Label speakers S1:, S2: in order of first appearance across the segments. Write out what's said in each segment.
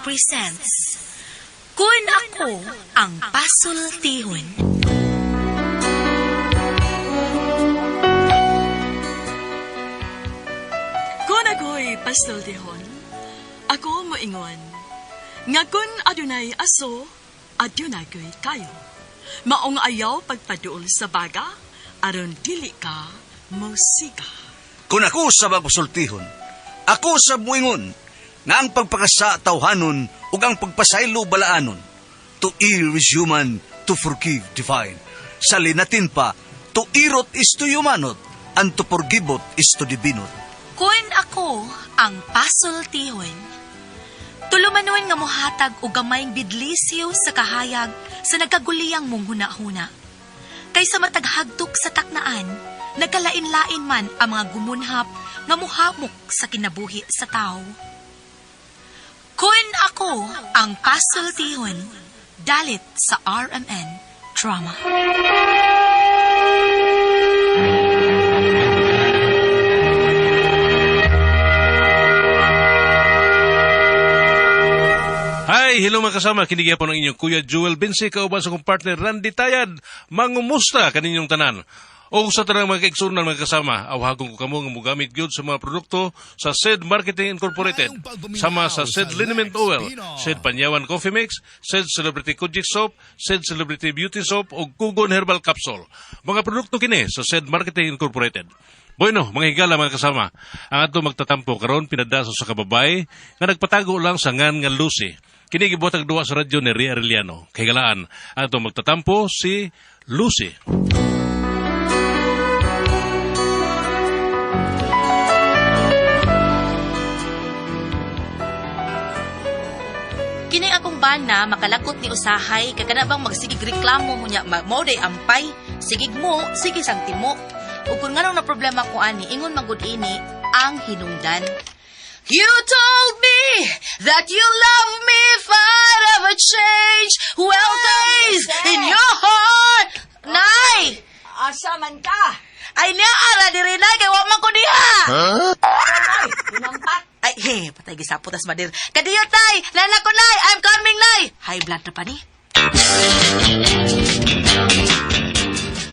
S1: presents Kun Ako Ang Pasultihon.
S2: Kun ako'y pasultihon, ako moingon, nga kun adunay aso, adunay ko'y kayo. Maong ayaw pagpaduol sa baga, aron dili ka musika.
S3: Kung ako sa magpasultihon, ako sa muingon, nga ang pagpakasa tawhanon ug ang pagpasaylo balaanon. To err is human, to forgive divine. Sa linatin pa, to irot is to humanot, and to forgiveot is to divinot.
S1: Kun ako ang pasultihon. Tulumanon nga mohatag og gamayng bidlisiw sa kahayag sa nagkaguliyang mong hunahuna. Kaysa mataghagtok sa taknaan, nagkalain-lain man ang mga gumunhap nga muhamok sa kinabuhi sa tao. Kun ako ang pasultihon, dalit sa RMN Drama.
S4: Hi, hello mga kasama. Kinigyan po ng inyong Kuya Jewel Vinci, kauban sa kong partner Randy Tayad. Mangumusta kaninyong tanan. O sa tanang mga kaigsunan mga kasama, awhagon ko kamo nga mogamit gyud sa mga produkto sa SED Marketing Incorporated. Sama sa SED Liniment Oil, SED Panyawan Coffee Mix, SED Celebrity Kojic Soap, SED Celebrity Beauty Soap o Kugon Herbal Capsule. Mga produkto kini sa SED Marketing Incorporated. Bueno, mga higala mga kasama, ang ato magtatampo karon pinadaso sa kababay nga nagpatago lang sa ngan nga Lucy. Kini gibuhatag duwa sa radyo ni Ria Arellano. Kahigalaan, ang ato magtatampo si Lucy.
S5: Kini akong bana makalakot ni usahay kay kana bang magsigig reklamo mo niya mao day ampay sigig mo sige sang timo ug kun nganong na problema ko ani ingon man gud ini ang hinungdan. You told me that you love me if I'd ever change. Welcome is in your heart. Nay!
S2: Asa man ka?
S5: Ay niya ara diri nay kay wa man ko diha.
S2: Ay, tinampak.
S5: Ay, he, patay gisapot as madir. Kadiyo tay, nana ko nay, I'm coming nay. High blood na pa ni.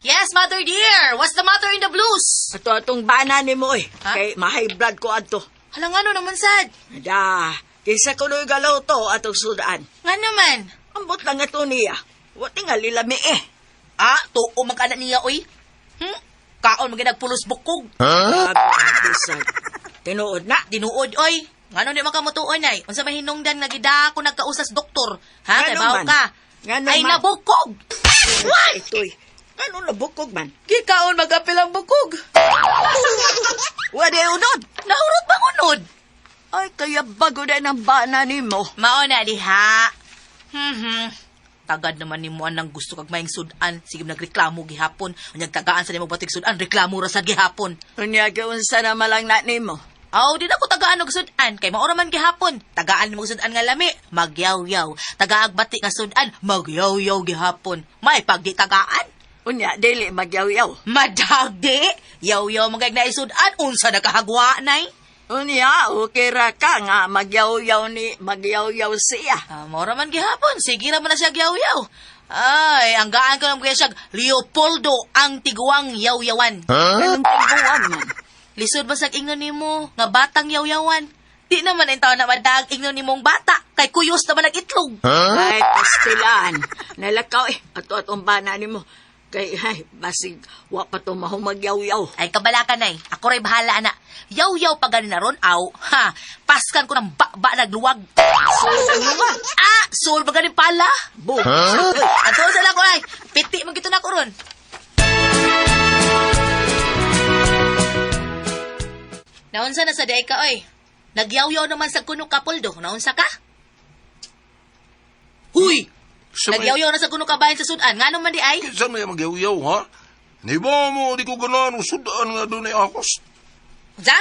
S5: Yes, mother dear. What's the matter in the blues?
S2: Ato atong bana ni mo eh.
S5: Ha?
S2: Kay ma-high blood ko adto.
S5: Hala nga no naman sad.
S2: Da, kinsa ko no'y galaw to atong sudaan.
S5: Nga naman.
S2: Ambot lang ato niya. Wa tingali lami eh.
S5: Ah, tuo man kana niya oy. Kaon man nagpulos bukog.
S2: Huh? Tinuod na.
S5: Dinuod oy. Ngano di man ka mutuon ay? Unsa may hinungdan nga gida ko nagkausas doktor? Ha, kay
S2: Ngano
S5: bawo
S2: man?
S5: ka.
S2: Ngano
S5: Ay
S2: man?
S5: nabukog.
S2: What? Ito'y, ano nabukog man?
S5: Gikaon magapil ang bukog.
S2: Wa di unod.
S5: Nahurot bang unod?
S2: Ay, kaya bago na ng bana ni mo.
S5: Mao na diha. Tagad naman nimo anang gusto kag maing sudan. Sige nagreklamo gihapon. Unyag tagaan sa nimo batig sudan, reklamo ra sad gihapon.
S2: Unya, giunsa na malang na nimo.
S5: Aw, di na ko tagaan og sudan kay mao ra man gihapon. Tagaan nimo og sudan nga lami, magyaw-yaw. Tagaag bati nga sudan, magyaw-yaw gihapon. May pag di tagaan.
S2: Unya, dili magyaw-yaw.
S5: Madagdi, yaw-yaw magay na sudan unsa nakahagwa nay.
S2: Unya, okay ra ka nga magyaw-yaw ni, magyaw-yaw siya.
S5: Ah, mao ra man gihapon, sige ra man na siya yaw-yaw. Ay, ang gaan ko naman siya Leopoldo ang tiguang yaw-yawan.
S2: Anong tiguan man?
S5: Lisod ba sa ingnon nimo nga batang yaw-yawan? Di naman ang taon na madag ingnon nimong bata kay kuyos naman ang itlog.
S2: Ay, pastilan. Nalakaw eh. Ato atong bana nimo. Kay, ay, basig, wa pa to mahumagyaw-yaw.
S5: Ay kabala ka nay, ako ray bahala ana. Yaw-yaw pa gani na ron aw. Ha, paskan ko ng ba nagluwag.
S2: Sul man.
S5: Ah, sul ba gani pala?
S2: Bu. Huh?
S5: Ato sa lang ko ay, piti man gito na ko ron. Naunsa na sa day ka oy. Nagyaw-yaw naman sa kuno kapuldo. Naunsa ka? Huy! Nagyaw-yaw na sa kuno kabayan sa sudan. Ngano man di ay?
S6: Kinsa may magyaw-yaw, ha? Ni ba mo, di ko ganahan og sudan nga dunay ahos.
S5: Unsa?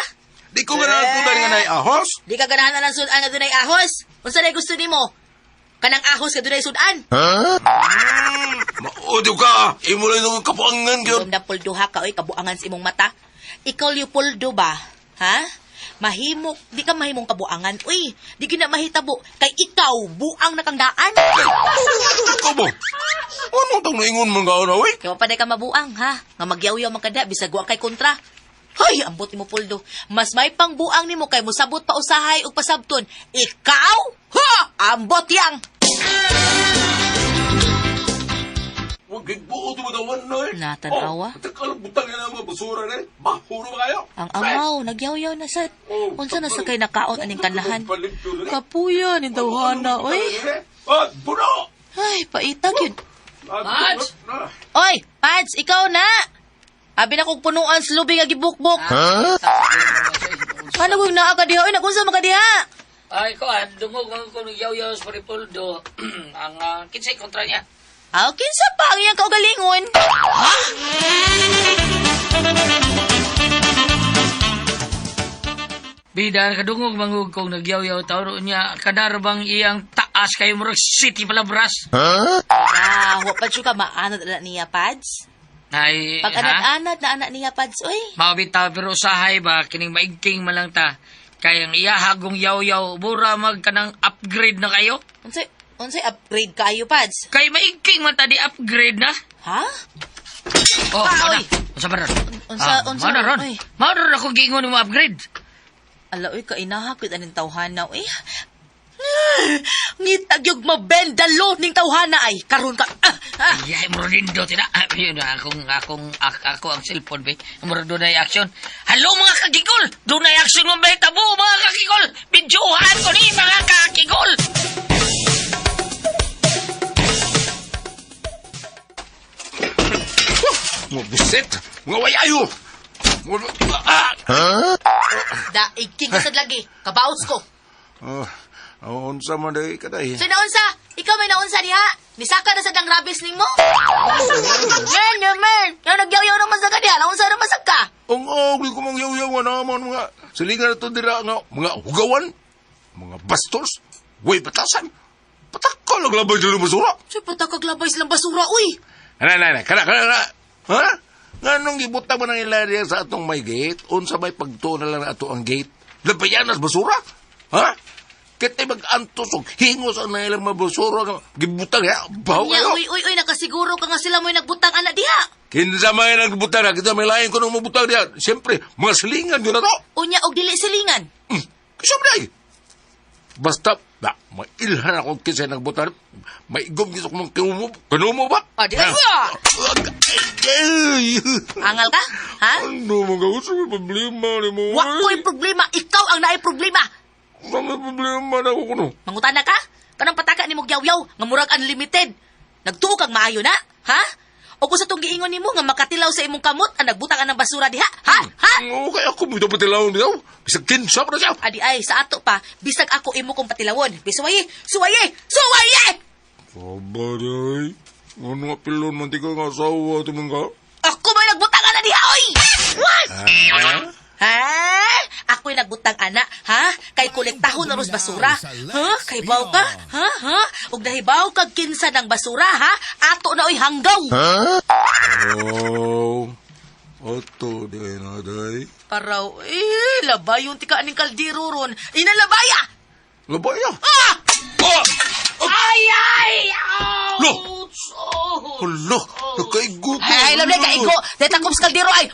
S6: Di ko ganahan sudan nga nay ahos.
S5: Di ka ganahan na ng sudan nga dunay ahos. Unsa day gusto nimo? Kanang ahos nga dunay sudan.
S6: Maudyo ka, imo lang yung kapuangan gyud.
S5: Ilom na puldo ha ka oy kabuangan sa imong mata. Ikaw Leopoldo ba? Ha? Mahimo, di ka mahimong kabuangan. Uy, di gina mahitabo kay ikaw buang nakangdaan.
S6: Ikaw ba? Ano tang naingon man ka na, uy?
S5: Kay wa pa day ka mabuang ha, nga magyawyaw man kada bisag wa kay kontra. Hoy, ambot nimo Poldo. Mas may pangbuang nimo kay mosabot pa usahay ug pasabton. Ikaw? Ha! Ambot yang.
S6: Wag gigbuo tumagawan na eh.
S5: Natanawa?
S6: Oh, takal butang na mga basura na eh. Bahuro ba kayo?
S5: Ang amaw, nagyawyaw na sad.
S6: Oh,
S5: Unsa na sa kay nakaon aning kanlahan?
S6: Paligto na eh.
S5: Kapuya ning tawhana, oy.
S6: Ah, puno!
S5: Ay, paitag yun.
S6: Mads!
S5: Oy, Pads, ikaw na! Abi na kong punuan sa lubi nga gibukbok. Ano kung naa ka diha? Oy, nagunsa man ka diha?
S7: Ay, kuan, dungog mga ko ng yaw-yaw sa Ripoldo. Ang kinsay kontra niya.
S5: Aw, kinsa pa ang iyang kaugalingon? Ha?
S7: Bida, kadungog mangug kong nagyaw-yaw taon niya. Kadar bang iyang taas kayo murag city palabras?
S5: Ah, wa pa ka maanad ana niya, Pads.
S7: Ay,
S5: Pag
S7: ha?
S5: anad-anad na anak niya, Pads, oy.
S7: Mabitaw pero usahay ba, kining maigting man lang ta. Kaya ang iyahagong yaw-yaw, bura mag kanang upgrade na kayo.
S5: Unsay unsay upgrade kaayo, Pads?
S7: Kay maigting man ta di upgrade na.
S5: Ha?
S7: Oh,
S5: Ah,
S7: mana?
S5: oy.
S7: Unsa ba ron?
S5: Unsa- unsa-
S7: mana ron?
S5: oy.
S7: Mao ron ako giingon mo upgrade.
S5: Ala, oy, kainaha kwit aning tawhana, oy. Ngitag yung mabendalo ning tawhana ay karon ka. Ah, ah.
S7: Ay, muro nindo tina. Ah, yun, akong, akong, ako ang cellphone, be. Muro doon action. Hello, mga kakigol! Doon action mo, be. Tabo, mga kakigol! Videohan ko ni, mga kakigol!
S6: Mga buset! Mga wayayo! Mga... Ah!
S5: Daig king sad lagi. Kabaos ko.
S6: Oh, unsa man day ka day.
S5: So naunsa, ikaw may naunsa diha. Nisaka na sad ang rabis nimo. Yan naman. Yang nagyaw-yaw naman sa ka diha. Naunsa naman sa ka.
S6: Ang og di ko mang yaw-yaw naman mga silingan na to dira nga mga hugawan, mga bastos, way batasan. Patakal ang labay dito basura.
S5: So patakaglabay silang basura, uy.
S6: Ana, ana, ana, kana, kana, kana. Ha? Nganong gibutang mo ng ilaria sa atong may gate? Unsa may pagtuo na lang ato ang gate? Labayanas basura? Ha? Kita'y mag-antos og hingos ang nailang mga basura nga gibutang ya. Baho
S5: Nya,
S6: kayo.
S5: uy, uy, uy, nakasiguro ka nga sila mo'y nagbutang ana diha.
S6: Kinsa may nagbutang na, kita may lain ko nung mabutang diya. Siyempre, mga silingan yun na to.
S5: Unya og dili silingan.
S6: Siyempre ay. Basta, na, mailhan ako kinsa nagbutang. Maigom gito kong kinumo. Kinumo ba?
S5: Ah, di ay, ah!
S6: Ay!
S5: Angal ka? Ha?
S6: Ano mga gusto may problema ni mo?
S5: Wa ko'y problema, ikaw ang naay problema.
S6: May problema na ako kuno.
S5: Mangutana ka? Kanang pataka nimo gyawyaw nga murag unlimited. Nagtuo kang maayo na, ha? O kung sa tong giingon nimo nga makatilaw sa imong kamot ang nagbutang ang basura diha, ha? Ha?
S6: Okay, ako mo dapat tilawon niyo. Bisag kinsa pa na siya.
S5: Adi ay sa ato pa, bisag ako imo kong patilawon. Bisuwaye, suwaye, suwaye!
S6: Aba, day. Ano nga pilon man di ka nga asawa tumang ka?
S5: Ako may nagbutang ana diha, oy! What? Ha? Ako'y nagbutang ana, ha? Kay kolektahon na ros basura. Ha? Kay baw ka? Ha? Ha? Ug nahibaw kag kinsa ng basura, ha? Ato na oy hanggaw.
S6: Oh. Oto, di ay na, day.
S5: Paraw, eh, labay yung tika aning kaldero ron. Inalabaya!
S6: Labaya.
S5: Ah!
S6: Oh!
S7: Ay, ay!
S6: Lo!
S7: Ouch! Oh!
S6: Hala, nakaigo ko.
S5: Ay, alam na, kaigo. Dahil sa kaldero ay...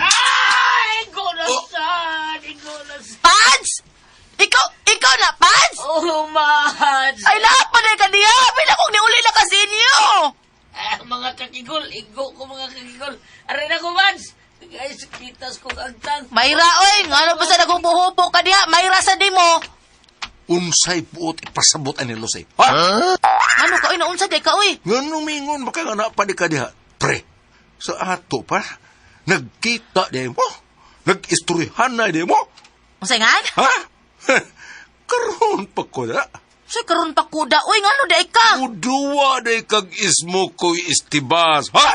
S7: Ay, go na sad! Go na sad!
S5: Pads! Ikaw, ikaw na, Pads!
S7: Oh, Mads!
S5: Ay, lahat pa na ka niya! Pila kong niuli na kasi niyo!
S7: Ah, mga kakigol, igo ko mga kakigol. Aray na ko, Mads! Guys, kitas kong agtang.
S5: Mayra, oy! Nga ano pa sa naghubo-hubo ka diha? Mayra sa di mo!
S6: Unsay puot ipasabot ani Losay. Ha?
S5: Ano ka, oy? Naunsa di ka, oy?
S6: Nga numingon baka nga na pa di ka diha. Pre, sa ato pa, nagkita di mo. Nag-istoryahan na di mo.
S5: Unsay nga?
S6: Ha? Karon pa ko na.
S5: Unsay karon pa kuda, oy? Nga ano di ka?
S6: Uduwa day kag ismo ko'y istibas. Ha?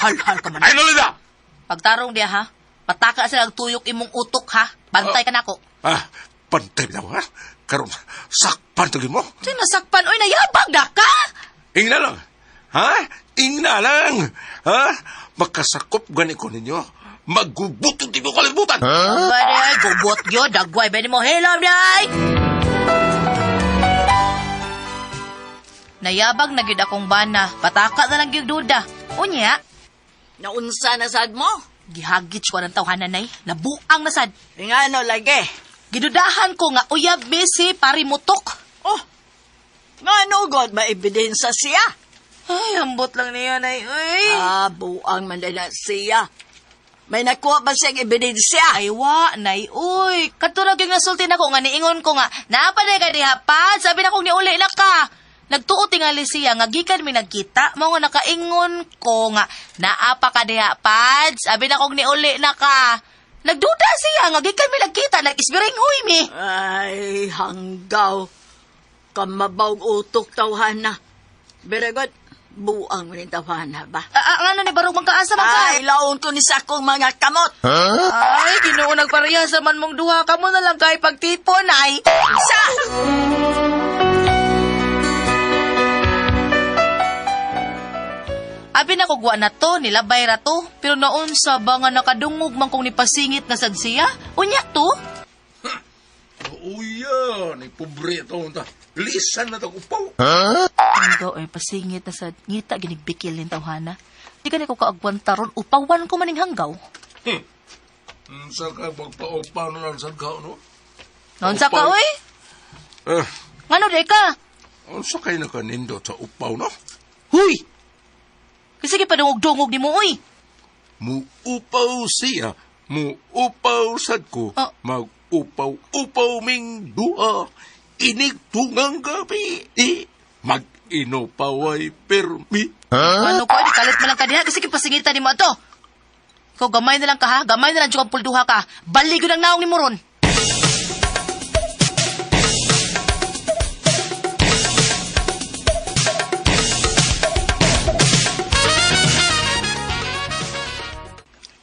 S5: Hal-hal ka man.
S6: Ay, nalida!
S5: Pagtarong diha, ha? Pataka sila ang tuyok imong utok, ha? Bantay ka nako.
S6: Ah, pantay bitaw, ha? Karon, sakpan tagin mo.
S5: Unsay nasakpan, oy? Nayabag na ka!
S6: Ingna lang. Ha? Ingna lang. Ha? Makasakop gani ko ninyo. Magubot yung tibo kalibutan.
S5: Huh? Ay, gubot yun. Dagway, ba mo hello, day? Nayabag na gyud akong bana. Pataka na lang gyud duda. Unya,
S8: Naunsa na sad mo?
S5: gihagit ko ng tawhanan nay. Nabuang na sad.
S8: Ngano lagi?
S5: Gidudahan ko nga uyab mi si parimutok.
S8: Oh, ngano god maebidensya siya?
S5: Ay, ambot lang niya nay. Uy.
S8: Ah, buang man na siya. May nakuha ba siyang ebidensya?
S5: Ay wa, nay, uy. Katulad yung nasulti nako nga niingon ko nga, napaday ka diha pa, sabi na kong niuli na ka. Nagtuo tingali siya nga gikan mi nagkita, mao nga nakaingon ko nga naa pa ka diha pads, sabi na kong niuli na ka. Nagduda siya nga gikan mi nagkita, nag-isbiring huy mi.
S8: Ay, hanggaw. Kamabaw utok tawhana. Very good. Buang mo rin tawhana ba?
S5: Ah, ano ni barog magkaasa man ka?
S8: Ay, laon ko ni sa akong mga kamot.
S5: Ay, Ginoo nagpareha sa man mong duha kamo na lang kay pagtipon ay.
S8: Sa!
S5: Abi na kugwa na to, nilabay ra to. Pero naon sa ba nga nakadungog man kong nipasingit na sad siya? Unya to?
S6: Uya, ni pobre ito. Lisan na ito upaw.
S5: Hanggaw ay pasingit na sad. Ngita ginigbikil nin tawhana. Di ka ni ko kaagwanta ron, upawan ko maning hanggaw.
S6: Unsa ka magpa-upaw na lang sa ka, no?
S5: Naon sa ka,
S6: Upaw.
S5: oy?
S6: Eh,
S5: Ngano di ka?
S6: unsa kay nakanindot sa upaw, no?
S5: Huy! Kasi gipadungog-dungog ni mo, oy.
S6: Muupaw siya, muupaw sad ko,
S5: Oh.
S6: mag-upaw-upaw ming duha, inig tungang gabi, eh, mag-inupaway permi.
S5: Ano ko, di kalit man lang ka diha. Kasi gipasingitan ni mo ato. Ikaw, gamay na lang ka ha. Gamay na lang dyan kang pulduha ka. Baligo ng naong ni mo ron.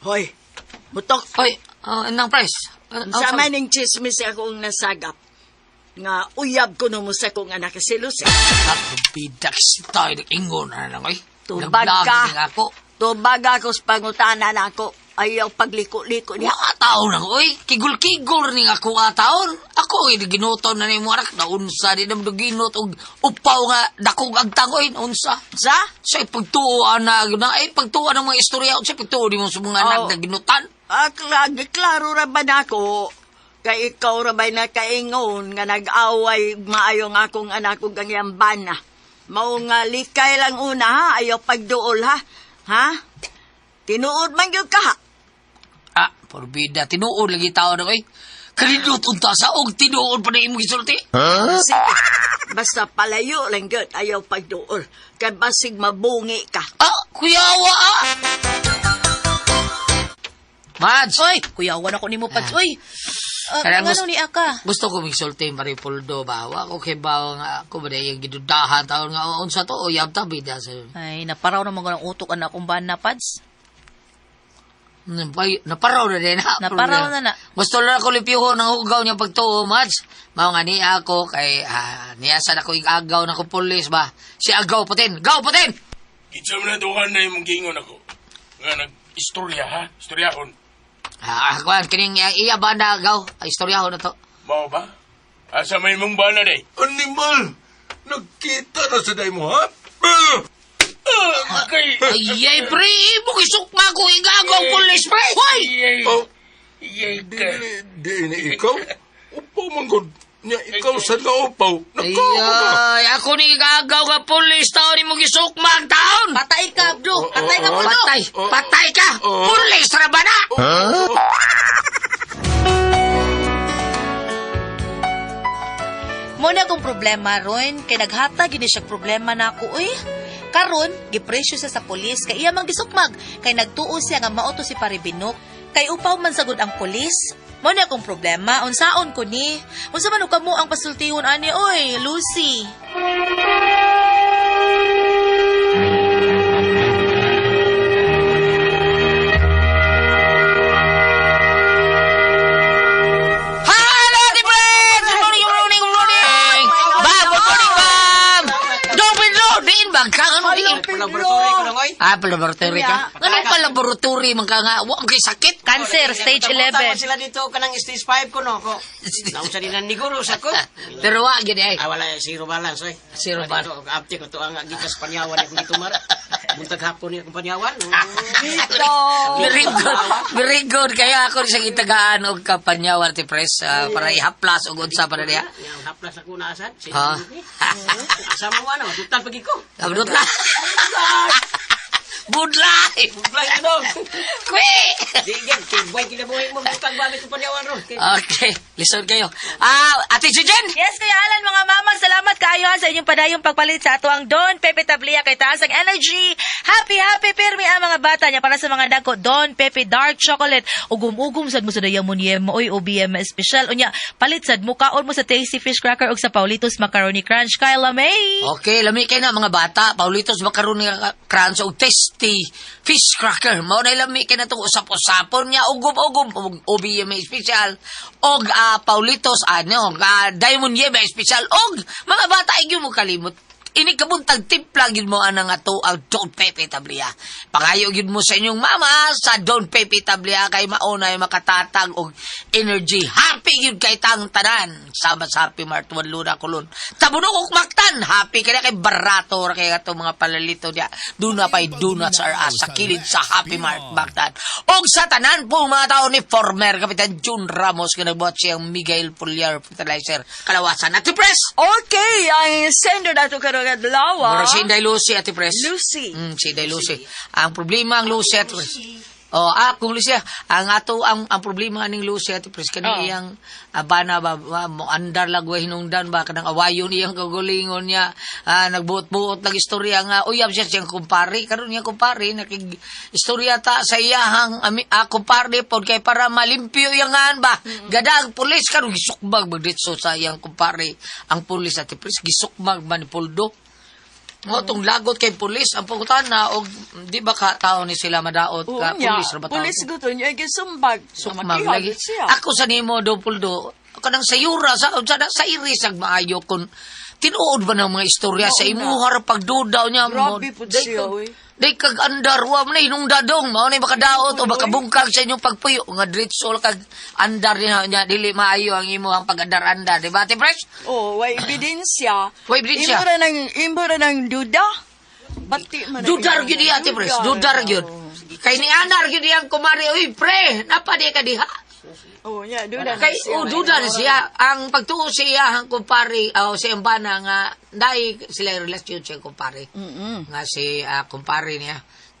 S8: Hoy, mutok.
S7: Oy, nang price.
S8: Sa man ning chismis akong nasagap. Nga uyab ko no mo sa kong anak si Lucy.
S7: Bidak si tayo, nag-ingon na lang, oy.
S8: Tubag ka.
S7: Nagblog ako.
S8: Tubag ako sa pangutana na ako. Ayaw pagliko-liko niya.
S7: Wa taon na, oy. Kigul-kigul ni ako nga taon. Ako, eh, ginuto na ni mo anak. Naunsa, di naman ginot. Og upaw nga, dakong agtang, oy. Naunsa.
S8: Sa?
S7: Sa pagtuo na, na ay pagtuo ng mga istorya, sa pagtuo di mo sa mga anak
S8: Oh.
S7: na ginutan.
S8: Ah, klaro ra ba na ako? Kay ikaw ra ba'y nakaingon nga nag-away maayong akong anak ug ang iyang bana. Mao nga likay lang una ha, ayaw pagduol ha. Ha? Tinuod man gyud ka ha.
S7: Ah, porbida, tinuod lagi tao na, oy. Kanindot unta sa og tinuod pa na imong gisulti.
S8: Sige. Basta palayo lang gyud, ayaw pagduol. Kay basig mabungi ka.
S7: Ah, kuyawa ah. Mads,
S5: Oy, kuyawan ako ni mo, Pads. Oy,
S7: Kaya
S5: ngano ni Aka?
S7: Gusto ko magsulti Maripoldo ba? Wa ko kay bawa nga ako ba yung gidudahan taon nga unsa to o yabta bida sa
S5: Ay, naparaw na mga ng utok anak kong bana, Pads.
S7: Naparaw na din ha.
S5: Naparaw na na.
S7: Gusto lang ako lipyuho ng hugaw niya pagtuo, Mads. Mao nga niya ako kay niya sa ako yung agaw na ko pulis ba. Si Agaw Putin. Gaw Putin!
S9: Itsa mo na dukan na yung gingon ako. Nga nag-istorya ha? Istoryahon.
S7: Ah, kuan kining iya ba na agaw? Ay, istoryahon na to.
S9: Mao ba? Asa may mong bana day?
S6: Animal! Nagkita na sa day mo, ha?
S9: Kay...
S7: Ay, ay, pre, imo gisukma ko igagaw pulis, pre. Hoy!
S9: Iyay.
S6: Oh.
S9: Iyay ka.
S6: Dili, di ni ikaw. Upaw man gud. Nya ikaw sa kaupaw. Nagkaw ka.
S7: Ay, ako ni igagaw nga pulis taon ni mo gisukma ang taon.
S5: Patay ka, Abdo. Patay ka, Abdo.
S7: Patay! Patay ka! Pulis ra ba na?
S5: Mo na akong problema ron, kay naghatag gini siya problema na ako, uy. Karon, gipresyo siya sa pulis, kay iya mang gisukmag, kay nagtuo siya nga mao to si Paribinok, kay upaw man sagud ang pulis. Mo na akong problema, unsaon ko ni? Unsa man og kamo ang pasultihon ani, oy, Lucy?
S7: Hello, di friend! Good morning, good morning, good morning! Bam, good morning, bam! Dong Pedro, diin Diin ba ka? Ano diin?
S8: Pedro.
S7: Ah, pa-laboratory ka?
S8: Kanya.
S7: Ano pa-laboratory man ka nga? Wa man kay sakit.
S5: Cancer, stage 11.
S10: Sila dito kanang stage 5 ko no ko. Nausa din ang niguro sa ko.
S7: Pero wa gid ay.
S10: Ah, wala zero balance oy.
S7: Zero balance.
S10: Apte ko to ang gikas panyawan akong gitumar. Buntag hapon ni akong panyawan.
S8: Dito.
S7: Very good. Very good. Kaya ako sa gitagaan og kapanyawan ti Pres para ihaplas og unsa para niya.
S10: Yang haplas ako na asad.
S7: Ha?
S10: Asa mo ano, tutal pagi ko.
S7: Abdot ka. Budlay.
S10: Budlay ka dong.
S7: Kwi!
S10: Di gyud tibay kinabuhi mo buntag ba itong panyawan ron.
S7: Okay, listen kayo. Ah, Ate Jujen!
S5: Yes, Kuya Alan, mga mamang, salamat kaayo ha, sa inyong padayong pagpalit sa ato ang Don Pepe Tablia kay taas ang energy. Happy, happy, pirmi ang mga bata niya para sa mga dako. Don Pepe Dark Chocolate. Ugum-ugum sad mo sa dayamon yem oy OBM special. Unya, palit sad mo kaon mo sa Tasty Fish Cracker ug sa Paulitos Macaroni Crunch. Kyla May.
S7: Okay, lami kay na mga bata. Paulitos macaroni crunch og tasty fish cracker. Mao na lami kay na itong usap-usapon niya. Ugom-ugom og OBM special og Paulitos ano, Diamond Yema special og mga bata igyo mo kalimot. Ini kabuntag timpla gyud mo anang ato ang Don Pepe Tablia. Pangayo gyud mo sa inyong mama sa Don Pepe Tablia kay maunay makatatag og energy. Happy gyud kay tang tanan. Sama sa Happy Mart Juan Luna Colon. Tabunok og Mactan. Happy kay kay barato ra kay ato mga palalito diya. Duna pay donuts are us sa kilid sa Happy Mart Mactan. Og sa tanan po mga tao ni former Kapitan June Ramos nga nagbuhat siyang Miguel Pulyar Fertilizer Kalawasan. Ate Pres!
S8: Okay, ang sender nato karong adlaw.
S7: Mura si Inday Lucy, Ate Pres.
S8: Lucy.
S7: Si Inday Lucy. Ang problema ang Lucy, Ate Pres. Oh, kung Lucy, ang ato ang problema aning Lucy, Ate Pres, kani
S8: Oh.
S7: iyang bana ba, ba mo andar lagway hinungdan ba kanang awayon iyang kagalingon niya, nagbuot-buot lag istorya nga uyab siya siyang kumpare karon niya kumpare nakig istorya ta sa iyahang kumpare pod kay para malimpyo iyangan ba. Gadag pulis karon gisukbag magditso sa iyang kumpare ang pulis, Ate Pres, gisukbag man ni Poldo. Mo tong lagot kay pulis ang pangutana og di ba ka tao ni sila madaot
S8: Oo
S7: ka
S8: niya,
S7: pulis ra ba tao?
S8: Pulis gusto niya gisumbag.
S7: Sukmag
S8: Makihan
S7: lagi.
S8: siya.
S7: Ako sa nimo do Puldo kanang sayura sa sa iris ag maayo kun tinuod ba ng mga istorya sa
S8: Oo na.
S7: imuha ra pagdudaw niya mo.
S8: Grabe pud
S7: Day
S8: siya,
S7: kag-
S8: oy.
S7: Day kag andar wa man hinungdadong mao ni makadaot o makabungkag sa inyong pagpuyo nga diretso kag andar niya niya dili maayo ang imo ang pag-andar-andar di ba Ate Fresh?
S8: Oh, way ebidensya.
S7: Way ebidensya.
S8: Imo ra nang duda. Bati man ang
S7: Dudar
S8: imo.
S7: gyud iya, Ate Pres. Dudar gyud. Kay ni Anar gyud iyang kumari, uy pre, napadi ka diha.
S8: Oh, nya duda na
S7: Kay
S8: siya.
S7: oh, duda na siya. Ang pagtuo siya ang kumpare, oh, si Ambana nga dai sila yung relasyon siya kumpare. Nga si kumpare niya.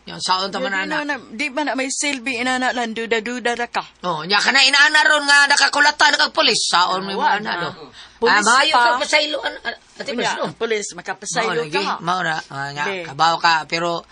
S7: Yung saon ta man
S8: Di
S7: ana.
S8: di ba na may silbi inana lang duda-duda ra ka.
S7: Oh, nya kana inaana ron nga nakakulata na kag pulis. Saon may
S8: Wa
S7: mga ana
S8: na.
S7: do.
S8: Pulis
S7: maayo
S8: pa.
S7: ka pasaylo Ate Pres,
S8: Unya,
S7: no?
S8: pulis makapasaylo
S7: Mao lagi,
S8: ka.
S7: Mao na, nga,
S8: Di.
S7: kabaw ka pero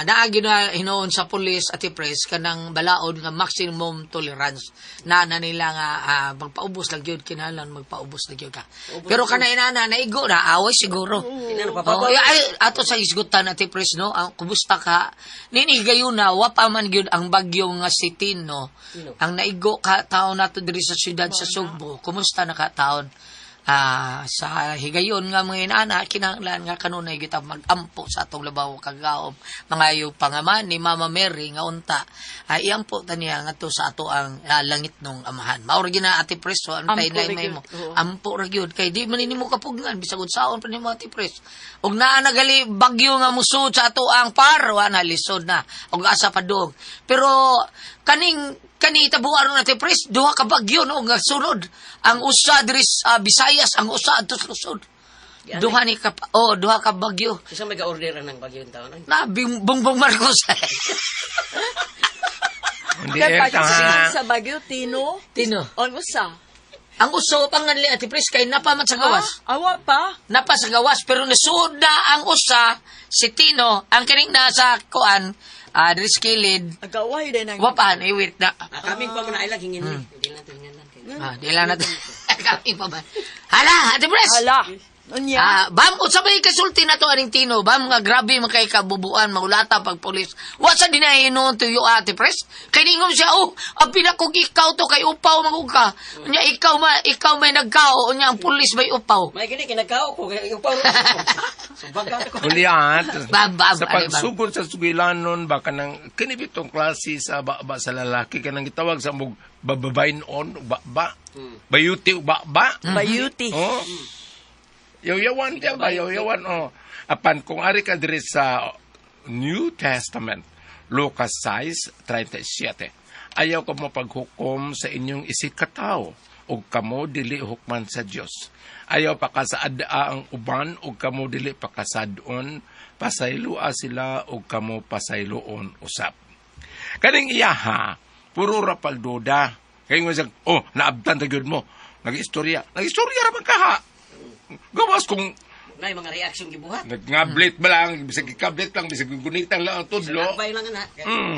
S7: naagi na hinuon sa pulis at press kanang balaod nga maximum tolerance na na nila nga magpaubos lang gyud kinahanglan magpaubos lang gyud ka. Pero kana inana naigo na away siguro. Oh, ay, ato sa isgutan ati press no, ang kumusta ka? Nini gayon na wa pa man gyud ang bagyo nga si Tino. Ang naigo ka taon nato diri sa siyudad sa Sugbo. Kumusta na ka taon? Sa higayon nga mga inana kinahanglan nga kanunay kita magampo sa atong labaw kagaom mangayo pangaman ni Mama Mary nga unta ay iampo ta niya ngadto sa ato ang langit nung amahan. Mao ra gyud na Ate Pres, so antay
S8: Ampo
S7: na
S8: ra
S7: may
S8: gyud,
S7: mo.
S8: oo.
S7: Ampo ra gyud kay di man nimo kapugngan bisag unsaon pa nimo Ate Pres. Ug naa na gali bagyo nga musud sa ato ang par wa na lisod na ug asa pa dog. Pero kaning kani itabuan ron Ate Pres, duha ka bagyo no nga sunod. Ang usa diri sa Visayas, ang usa adto sa Luzon. Duha ni ka oh, duha ka bagyo.
S10: Isa may ga-order ng bagyo taon. Ay.
S7: Na Bongbong Marcos.
S9: Hindi
S8: Kay
S9: air
S8: pagsigan
S9: ta.
S8: sa Bagyo Tino.
S7: Tino.
S8: Ang usa.
S7: Ang uso pang nganli Ate Pres kay napaman sa gawas.
S8: Ah, awa pa.
S7: Napa sa gawas pero nisuod na ang usa si Tino ang kining nasa kuan diri sa kilid.
S8: Agaway din ang
S7: Wapan iwit na.
S10: Kaming pa man ilag hingin ni. Hindi lang tinganan kay.
S7: Di lang natin. Kami pa ba? Hala, Ate Pres.
S8: Hala. Unya.
S7: Ah, bam, unsa may kasulti na to aning Tino? Bam, nga grabe man kay kabubuan maulata pag pulis. Wa sa dinahin noon tuyo ate pres. Kay ningom siya, oh, ang pinakog ikaw to kay upaw mangug ka. Unya ikaw ma, ikaw may nagkao, unya ang pulis may upaw.
S10: May gini kinagkao ko kay upaw. Sumbaga ko.
S9: Kuliat.
S7: Bam, bam,
S9: Sa
S7: ano, bam.
S9: pagsugod sa sugilanon ba kanang kini bitong klase sa ba sa lalaki kanang gitawag sa mog bababain on ba ba. Bayuti ba ba.
S8: Bayuti.
S9: Oh. Yaw-yawan diya ba? Yaw-yawan, oh. Apan, kung ari ka diri sa New Testament, Lucas 6:37, ayaw ka mo paghukom sa inyong isikataw, ug kamo dili hukman sa Dios. Ayaw pakasaad ang uban, ug kamo dili pakasadon, pasayloa sila, ug kamo pasayloon usap. Kaning iyaha, puro ra pagduda. Kaya nga siya, oh, naabtan ta gyud mo. Nag-istorya. Nag-istorya ra man kaha. Gawas kung
S10: Nay mga reaction gibuhat.
S9: nagngablit ba lang, bisag gikablit lang, bisag gunitan lang ang tudlo.
S10: Sabay lang ana.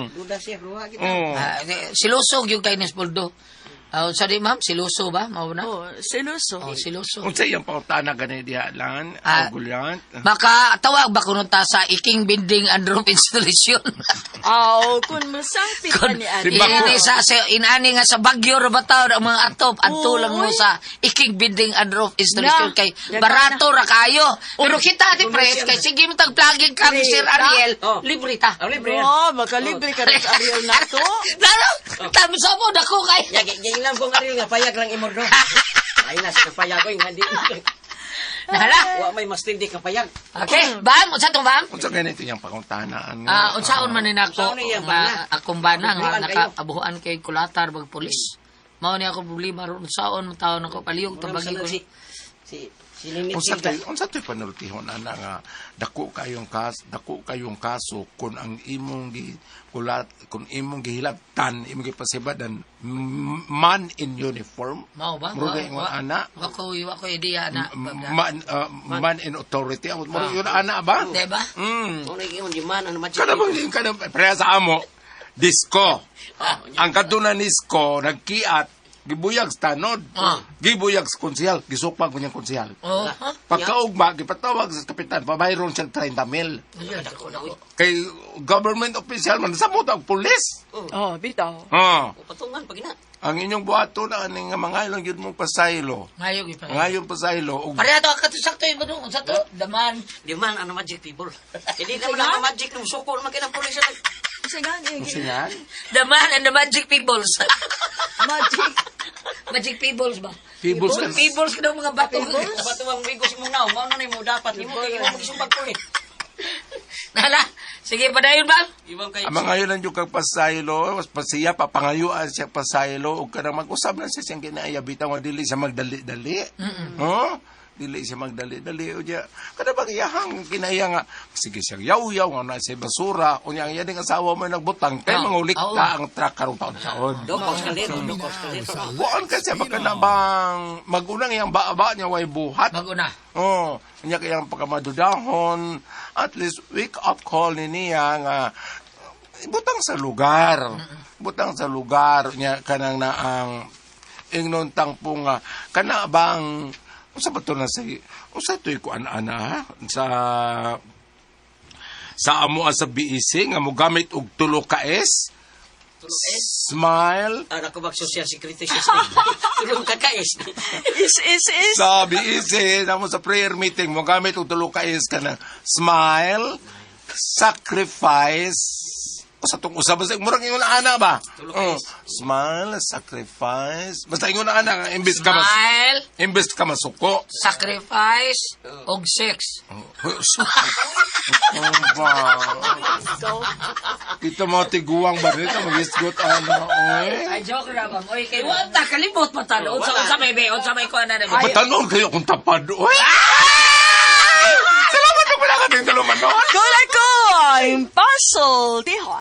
S10: Duda siya ruha kita.
S9: Oh.
S7: Ah, silusog yung kay Nesboldo. Ah, unsa di ma'am? Siluso ba? Mao na?
S8: Oh, siluso.
S7: Oh, siluso.
S9: Unsa iyang pautana gani diha lan,
S7: Ah.
S9: gulyant.
S7: Maka tawag ba kuno ta sa iking building and roof installation?
S8: Aw, kun masangpit pa
S7: Kun
S8: ni ani.
S9: Si Bako.
S7: ini sa inani nga sa Baguio ra ba taw ang mga atop adto lang mo
S8: Uy.
S7: sa iking building and roof installation
S8: Na,
S7: kay
S8: daga
S7: barato ra kayo. Pero kita ati pres kay sige mo tag plugging kami
S8: Libre
S7: Sir
S8: ta?
S7: Ariel,
S10: Oh.
S7: libre ta.
S10: Ah, libre.
S8: Oh, makalibre ka rin sa Ariel na to.
S7: Lalo, tamo sa mo dako kay.
S10: Ya gilang kong Ariel nga payag lang imod no. Ay nas ka payag oy nga di.
S7: Nahala.
S10: Wa may mas tindi ka payag.
S7: Okay, bam, unsa tong bam?
S9: Unsa ganito iyang pautana?
S7: Ah, unsaon man ni nako
S10: Unsaon ni iyang
S7: nga
S10: bana?
S7: akong bana nga
S10: Abuhan
S7: naka
S10: kayo.
S7: abuhan kay kulatar bag pulis. Mao ni ako problema ron unsaon man taon ako palihog
S10: Murag
S7: tabagi
S10: sa
S7: ko.
S10: Si si si Ninit
S6: Unsa
S10: Silva.
S6: tay unsa tay panultihon ana nga dako kayong kaso kun ang imong gi kulat kun imong gihilabtan imong gipasibadan man in uniform.
S7: Mao ba?
S6: Murag ingon ana.
S7: Wa ko ideya na.
S6: Man, man in authority. Amot mo yun ana ba?
S7: Di ba?
S6: Mm.
S10: Mo na ingon di man ano magic.
S6: Kada bang kada pareha sa amo disco. Ang kaduna disco nagkiat gibuyag sa tanod.
S7: Ah.
S6: Gibuyag sa konsehal, gisupag ko niyang konsehal.
S7: Oh, ha?
S6: Pagkaugma, gipatawag sa kapitan, pabayron siyang 30 mil. Kay government official man, sa mo ang pulis.
S8: Oh, bitaw.
S6: Oh.
S10: Patungan pag ina.
S6: Ang inyong buhato na aning nga mga ilang yun mong pasaylo.
S7: Ngayo gyud pa.
S6: Ngayon pasaylo. Og,
S7: Pareha to kato sakto yung badong unsa to? Daman.
S10: Di man ano magic people. Hindi naman ang magic nung suko naman kinang pulis na.
S8: Unsa gani?
S6: Singan?
S7: The man and the magic peoples.
S8: Magic.
S7: Magic peoples ba?
S6: Peoples.
S7: Peoples ka mga bato.
S10: Dapat tuwang migos imong naong, mao na nimo dapat nimo kay imo magisumbag pulis.
S7: Nala. Sige padayon ba?
S10: Ibang kay
S6: Ang mga yun ang kag pasaylo, mas pasiya, papangayuan siya pasaylo, o kanang mag-usab na siya siyang kinaya, bitaw nga dili siya magdali-dali. Oh? Dili siya magdali-dali. O diya, kada bang iyahang kinaya nga, sige siya yaw-yaw, nga na siya basura, o niya ang iyang asawa mo nagbutang, kay
S7: Ah,
S6: mangulik
S7: oo.
S6: ta ang truck karong taon-taon.
S10: Dokos kalero, dokos kalero.
S6: Buon kasi baka na bang magunang iyang baaba niya way buhat.
S7: Bago na.
S6: Oh, niya kayang pagkamadudahon, at least wake up call ni niya nga butang sa lugar. Butang sa lugar niya kanang na ang ingnon tangpo nga kana bang unsa ba to na sa unsa to'y kuan ana sa sa amo sa BEC nga mogamit og tulo ka S? Smile.
S10: Ara ko bag social security system. Tulong ka kais.
S8: Is, is, is.
S6: Sa BEC, namo sa prayer meeting, mo gamit og tulo ka is kanang smile, sacrifice, o sa tong usab basta murag ingon ana ba?
S10: Tulo ka
S6: Oh,
S10: is.
S6: smile, sacrifice. Basta ingon ana nga imbes ka mas
S7: Smile,
S6: imbes ka masuko.
S7: sacrifice, og sex.
S6: Oh, ba? Kita mga tiguang ba dito magisgot ana oy.
S7: Ay, joke ra ba? Oy, kay wa ta kalimot pa ta. Unsa unsa may be, unsa may kuan na be.
S6: Patanon kayo kung tapad oy. Salamat ka pala kating tulumanon.
S8: Kung ako, impossible. Tihon.